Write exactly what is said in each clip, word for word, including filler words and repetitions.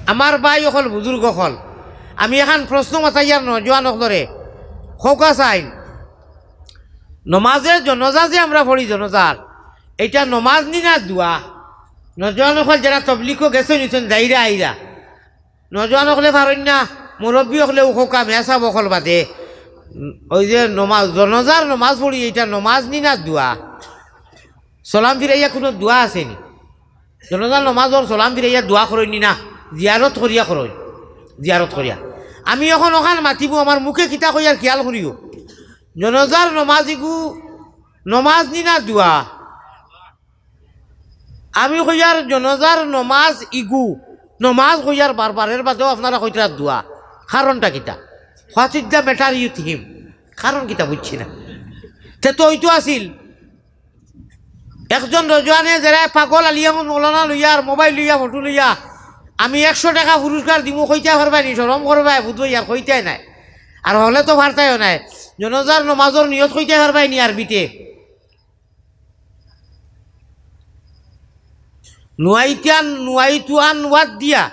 আমার ভাই অকল, বুজুর্গ অকল, আমি এখান প্রশ্ন মাতাইয়ার নওজোয়ান অকলরে, কউক্কা চাইন, নমাজে জনাজা যে আমরা পড়ি জনাজার, ইটা নমাজ নি না দোয়া? নওজোয়ান অকল যেরা তবলিগো গেছইন, যাইরা আইরা, নওজোয়ান অকলে পারইন না, মুরব্বি অকলেউ কউক্কা, মেসাব অকল বাদে, অউ যে নমাজ, জনাজার নমাজ পড়ি, ইটা নমাজ নি না দোয়া? সালাম ফিরাইয়া কুনু দোয়া আছে নি? জনাজার নমাজর সালাম ফিরাইয়া দোয়া করইন নি না, জিয়ারত করিয়া করইন, জিয়ারত করিয়া। আমি অখন অখান মাতিমু, আমার মুখে কিতা কইয়ার খিয়াল করিও। জনাজার নমাজ ইগু নমাজ নি না দোয়া? আমি কইয়ার জনাজার নমাজ ইগু নমাজ কইয়ার বারবার, এর বাদেও আপনারা কইতরা দোয়া। কারণটা কিতা? What is the matter with him? কারণ কিতা বুঝছি না। তে তো অইতো আছিল। একজন নওজোয়ানে যেরা পাগল আলিয়া মৌলানা লইয়া আর মোবাইল লইয়া ফটো লইয়া, আমি একশো টেকা পুরস্কার দিমু, কইতায় পারবায় নি? শরম করবায় বুধবাই আর কইতায় নায়। আর হকলে তো পারতায়ও নায়। জনাজার নমাজর নিয়ত কইতায় পারবায় নি আরবিতে? নুয়াইতান, নুয়াইতু আন ওয়াদ্দিয়া।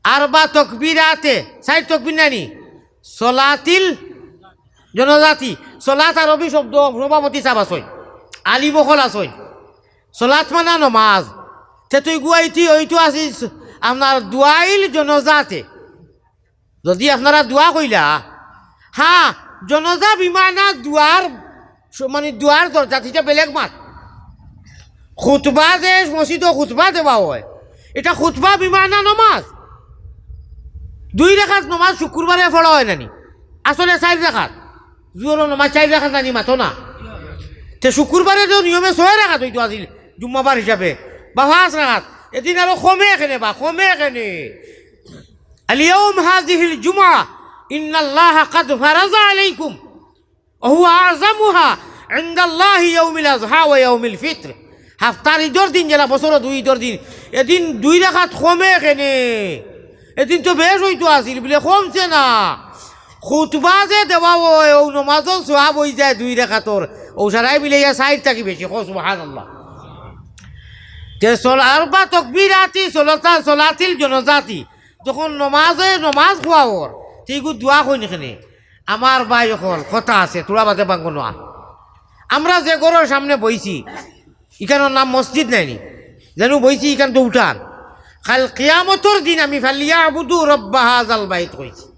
আরবা তকবিরাতে, চাইর তকবির নানি? সলাতিল জনাজাতি। সলাত আরবি শব্দ, সভাপতি সাব আছইন, আলিম অকল আছইন। সলাত মানা নমাজ। তে তুই গুয়াইতি অইতো আছিস আপনার দুয়াইল জনাজাতে। যদি আপনারা দোয়া কইলা, হ্যাঁ, জনাজা বিমানা দুয়ার, স-, মানে দুয়ার দরজা, ইটা বেলেগ মাত। খুতবা যে মসজিদো খুতবা দেওয়া অয়, ইটা খুতবা বিমানা নমাজ। দুই রাকাত নমাজ শুক্রবারে পড়া অয় নানি? আসলে চাইর রাকাত। জুহরর নমাজ চাইর রাকাত নানি, মাতো না। তে শুক্রবারে তো নিয়মে ছয় রাকাত অইতো আছিল জুম্মাবার হিসাবে, বা পাঁচ রাকাত। এদিন আরো কমে কেনে বা, কমে কেনে। اليوم هذه الجمعة إن الله قد فرض عليكم وهو أعظمها عند الله يوم الأضحى ويوم الفطر। হাপ্তার ইদর দিন, যেলা বছরো দুই ইদর দিন, এদিন দুই রাকাত কমে কেনে? এদিন তো বেশ অইতো আছিল, বুলে কমছে না। খুতবা যে দেওয়া অয়, অউ নমাজর সওয়াব অইযায় দুই রাকাতর, অউ সারাই মিলাইয়া চাইর থাকি বেশি। কও সুবহানাল্লাহ। তে সল-, আরবা তকবিরাতি সলাতা-, সলাতিল জনাজাতি, যখন নমাজে নমাজ কওয়া অর, তে ইগু দোয়া কইন কেনে? আমার ভাই অকল, কথা আছে, থুড়া বাদে ভাঙ্গো না। আমরা যে ঘরর সামনে বইছি, ইখানর নাম মসজিদ নায়নি, যেনো বইছি, ইখান তো উঠান। কাইল কিয়ামতর দিন আমি ফালিয়াবুদু রব্বা হাযাল বাইত কইছি।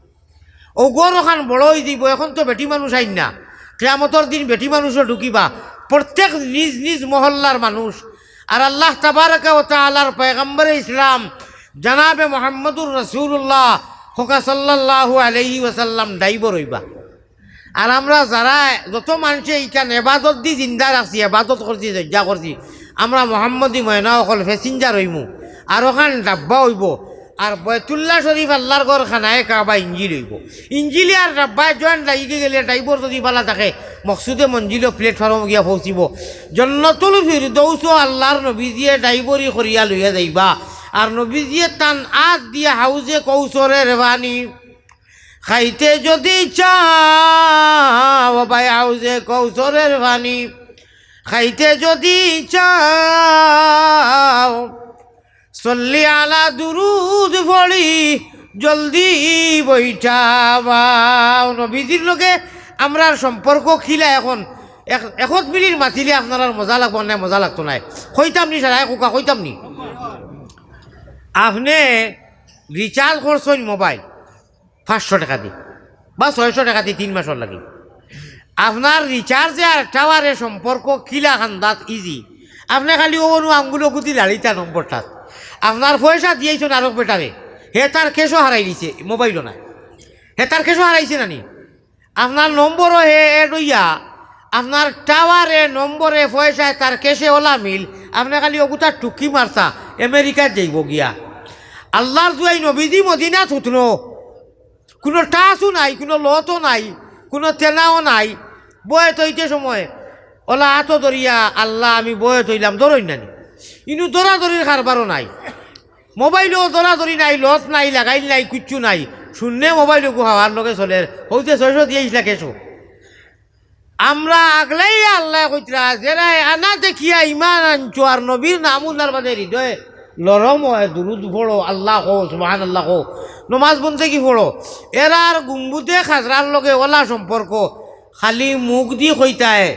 অউ ঘর অখান বড় অইযিবো, অখন তো বেটি মানুষ আইন না, কিয়ামতর দিন বেটি মানুষও ঢুকিবা, প্রত্যেক নিজ নিজ মহল্লার মানুষ। আর আল্লাহ তাবারাকা ওয়া তাআলার পয়গম্বরে ইসলাম জনাবে মুহাম্মদুর রাসূলুল্লাহ কউক্কা সাল্লাল্লাহু আলাইহি ওয়াসাল্লাম driver অইবা। আর আমরা যারা যত মানষে ইখান এবাদত দি জিন্দা রাখছি, এবাদত করছি, জজ্জা করছি, আমরা মোহাম্মদী ময়না অকল passenger অইমু, আর অখান ডাব্বা অইবো। আর বয়তুল্লাহ শরীফ, আল্লার ঘর, খানায়ে কাবা ইঞ্জিল অইবো। ইঞ্জিলে আর ডাব্বায় joint লাগি গেলে driver যদি ভালা থাকে, মকসুদে মঞ্জিলো platform গিয়া পৌঁছিবো। জন্নতুল ফিরদৌসও আল্লার নবীজিয়ে driverি করিয়া লইয়া যাইবা। আর নবীজিয়ে তান আত দিয়া হাউজে কৌসরের পানি খাইতে যদি চাও, ভাই, হাউজে কৌসরের পানি খাইতে যদি চাও, সল্লি আলা দুরুদ পড়ি জলদি বইঠাবাও। নবীজির লগে আমরার সম্পর্ক কিলা অখন? এক, একত মিনিট মাতিলে আপনারার মজা লাগবো না, মজা লাগতো নায়। কইতাম নি সারায় কউক্কা, কইতাম নি? আপনে recharge করছইন মোবাইল, পাঁচশো টেকা দি বা ছয়শো টেকা দি তিন মাসর লাগি। আপনার recharge আর টাওয়ারে সম্পর্ক কিলা খান্দাত easy। আপনে খালি অউ নু আঙ্গুলো গুদি লাড়িতা নম্বরটাত। আপনার পয়সা দিয়াইছইন আরক বেটারে, হে তার cash-ও হারাই দিছে, মোবাইলও নাই। হে তার cash-ও হারাইছে নানি? আপনার নম্বরও হে add অইয়া, আপনার টাওয়ারে, নম্বরে, পয়সায় তার cash-এ অলা মিল, আপনে খালি অগুতা টুকি মারতা, আমেরিকাত যাইবো গিয়া। আল্লার দুয়াই নবীজি মদিনাত হুতনো, কুনু টাচও নাই, কুনু লতও নাই, কুনু তেনাও নাই। বয়ত অইতে সময় অলা আতো ধরিয়া, "আল্লা, আমি বয়ত অইলাম", ধরইন নানি? ইনু ধরাধরির কারবারও নাই। মোবাইলও ধরাধরি নাই, লত নাই, লাগাইল নাই, কিচ্ছু নাই। শূন্যে মোবাইল অগু হাওয়ার লগে চলের। হউতে ছয়শো দিয়াইছলা cash-ও। আমরা আগলাইয়া আল্লায় কইতরা, যেরায় আনা দেখিয়া ইমান আনছো আর নবীর নাম হুনার বাদে হৃদয়ে লরম অয়, দুরুদ পড়ো, আল্লাহ কও, সুবহানাল্লাহ কও, নমাজ বন্দেগি পড়ো। এরার গুম্বুদে খাজরার লগে অলা সম্পর্ক, খালি মুখদি কইতায়,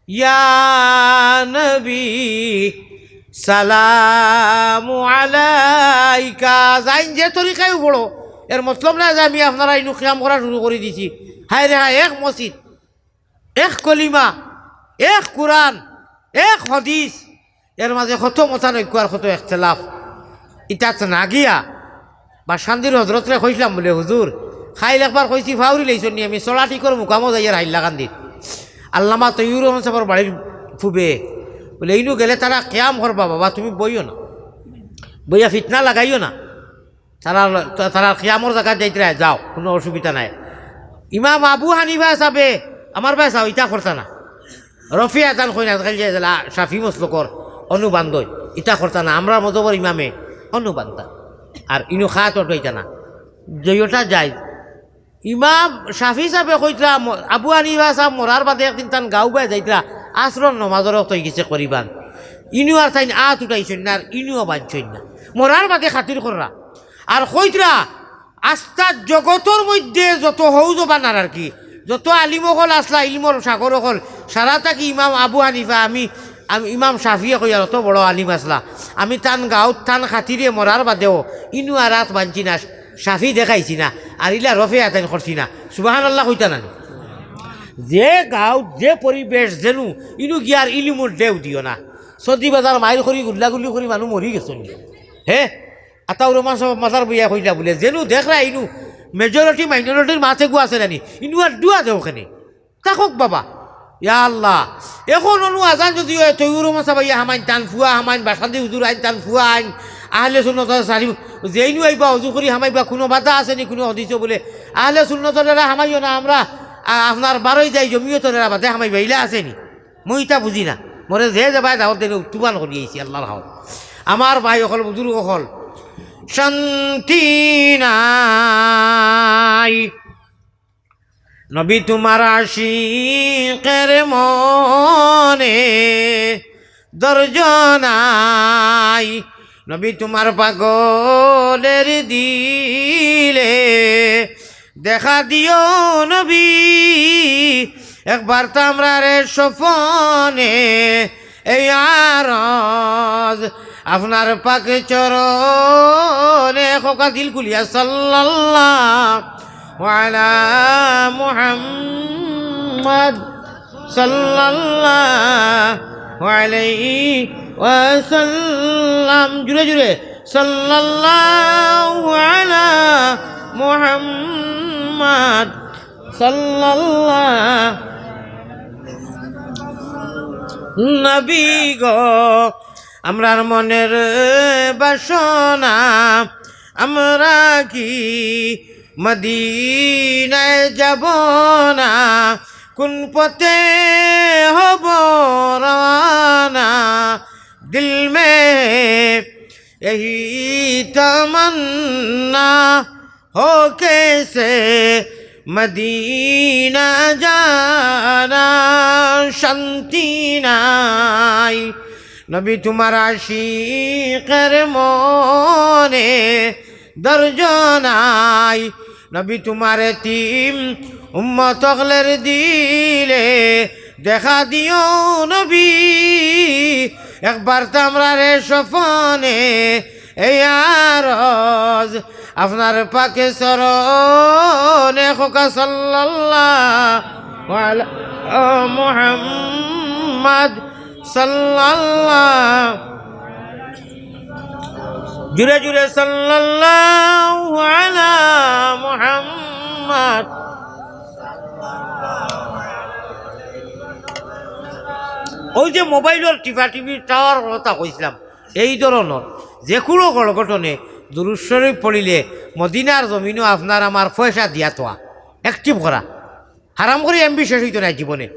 "ইয়া নবী, সালামু আলাইকা।" যাইন যে তরিকায়ও পড়ো, এর মতলব নায় যে আমি আপনারা ইনো কিয়াম করা শুরু করি দিছি। হায় রে হায়, এক মসজিদ, এক কলিমা, এক কুরআন, এক হাদিস, এর মাঝে কত মতানৈক্য আর কত ইখতিলাফ। ইতাত না গিয়া বাসান্দির হজরতরে কইছলাম বুলে, "হুজুর, খাইল একবার কইছি ফাউরি লইছইন নি, আমি চড়াটিকর মুকামো যাইয়ার হাইল্লাকান্দির।" আল্লামা তৈয়ুর রহমান সাবর বাড়ির ফুবে বুলে, "ইনু গেলে তারা কিয়াম করবা বাবা, তুমি বইও না, বইয়া ফিতনা লাগাইও না।" তারা, তারা কিয়ামর জাগাত যাইতরা, যাও, কুনু অসুবিধা নাই। ইমাম আবু হানিফা সাবে, আমার ভাই সাব, ইতা করতা না। রফি আজান কইন আজকাল যে যেলা শাফি মসলকর অনুবান্ধ, ইতা করতা না। আমরার মজহবর ইমামে অনুবান্ধা। আর ইনু খাত অটইতা না। যেইটা যায়। ইমাম শাফি সাবে কইতরা, ম-, আবু হানিফা সাব মরার বাদে একদিন তান গাউ বায় যাইতরা, আসরর নমাজর অক্ত অইগেছে করিবান। ইনু আর তাইন আত উঠাইছইন না, আর ইনুও বানছইন না। মরার বাদে খাতির কররা। আর কইতরা, আস্তা জগতর মধ্যে যত হউ জবানার আর কি, যত আলিম অকল আছলা, ইলমর সাগর অকল, সারা থাকি ইমাম আবু হানিফা, আমি, আমি ইমাম শাফিয়ে কইয়ার অত বড় আলিম আছলা। আমি তান গাউত তান খাতিরে মরার বাদেও ইনু আর আত বানছি না, শাফি দেখাইছি না, আর ইলা রফে আতাইন করছি না। সুবহানাল্লাহ কইতা না নি? যে গাউত, যে পরিবেশ, যেনু ইনু গিয়ার ইলিমর ঢেউ দিও না। সৌদি বাজার মাইল করি, গুল্লাগুল্লি করি মানুষ মরি গেছইন। হে? আতাউর রহমান সাব মাজার বইয়া কইলা বুলে, "যেনু দেখরা ইনু majority minorityর মাঝে গু আছে নানি, ইনু আর দোয়া দেও কেনে? থাকউক বাবা।" ইয়া আল্লাহ, এখন অনু আজান যদি অয়, তৈয়ুর রহমান সাব আইয়া হামাইন, তান ফুয়া হামাইন, বাসান্দি হুজুর আইন, তান ফুয়া আইন, আহলে সুন্নতর সালিম, যেইনু আইবা অজু করি হামাইবা, কুনু বাধা আছে নি? কুনু হাদিসো বুলে, "আহলে সুন্নতর এরা হামাইও না, আমরা, আ, আপনার বারই যাই জমিয়তর এরা বাদে হামাইবা", ইলা আছে নি? মুই ইতা বুঝি না। মরে যে যেবায় দাওয়াত দেন, তুফান করি আইছি আল্লাহর হাওলা। আমার ভাই অকল, বুজুর্গ অকল, শান্তি নাই। নবী তুমার আশিকের মনে ধৈর্য নাই। নবী তুমার পাগলের দিলে দেখা দিও নবী, একবার তো আমরারে স্বপনে এই আরজ আপনার পাক চরণে। কউক্কা দিল খুলিয়া, সাল্লাল্লাহু আলা মুহাম্মদ, সাল্লাল্লাহু আলাইহি ওয়াসাল্লাম। জুরে জুরে, সাল্লাল্লাহু আলা মুহাম্মদ, সাল্লাল্লাহু। নবী গো, আমরার মনের বাসনা, আমরা কি মদিনায় যাব না? কোন পথে হব রওয়ানা? দিল মে ইহি তমন্না, হো কেসে মদিনা জানা। শান্তি নাই। নবী তুমার আশিকের মনে ধৈর্য নাই। নবী তুমার এতিম উম্মত অকলের দিলে দেখা দিও নবী, একবার তো আমরারে স্বপনে এই আরজ আপনার পাক চরণে। কউক্কা সাল্লাল্লাহু আলা মুহাম্মদ, সাল্লাল্লাহু। জুরে জুরে, সাল্লাল্লাহু আলা মুহাম্মদ। ওই যে মোবাইলর টিপাটিপি টাওয়ার কথা কইছিলাম, এই ধরনর যে কুনু গড়গঠনে দুরূদ শরীফ পড়িলে মদিনার জমিনো আপনার আমার পয়সা দিয়া থোয়া, active করা। হারাম করি MB শেষ অইতো নায় জীবনে।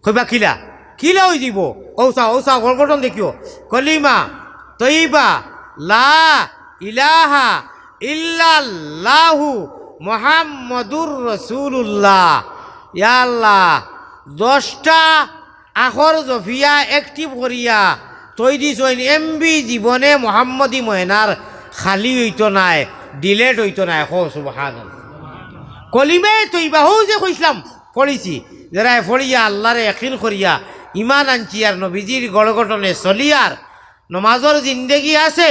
কইবা কিলা? কিলা অইযিবো? অউ চাও, অউ চাও, গড়গঠন দেখিও। কলিমা তৈয়বা, লা ইলাহা ইল্লাল্লাহু মুহাম্মাদুর রাসূলুল্লাহ। ইয়া আল্লাহ, দশটা আখর জপিয়া active করিয়া কই দিছইন, এমবি জীবনে মোহাম্মদী ময়নার খালি অইতো নায়, ডিলেট অইতো নায়। কও সুবহানাল্লাহ। কলিমায়ে তৈবা হউ যে কইছলাম, পড়ছি, যেরায় পড়িয়া আল্লারে একিন করিয়া ইমান আনছি আর নবীজির গড় গঠনে চলিয়ার নমাজর জিন্দেগি আছে,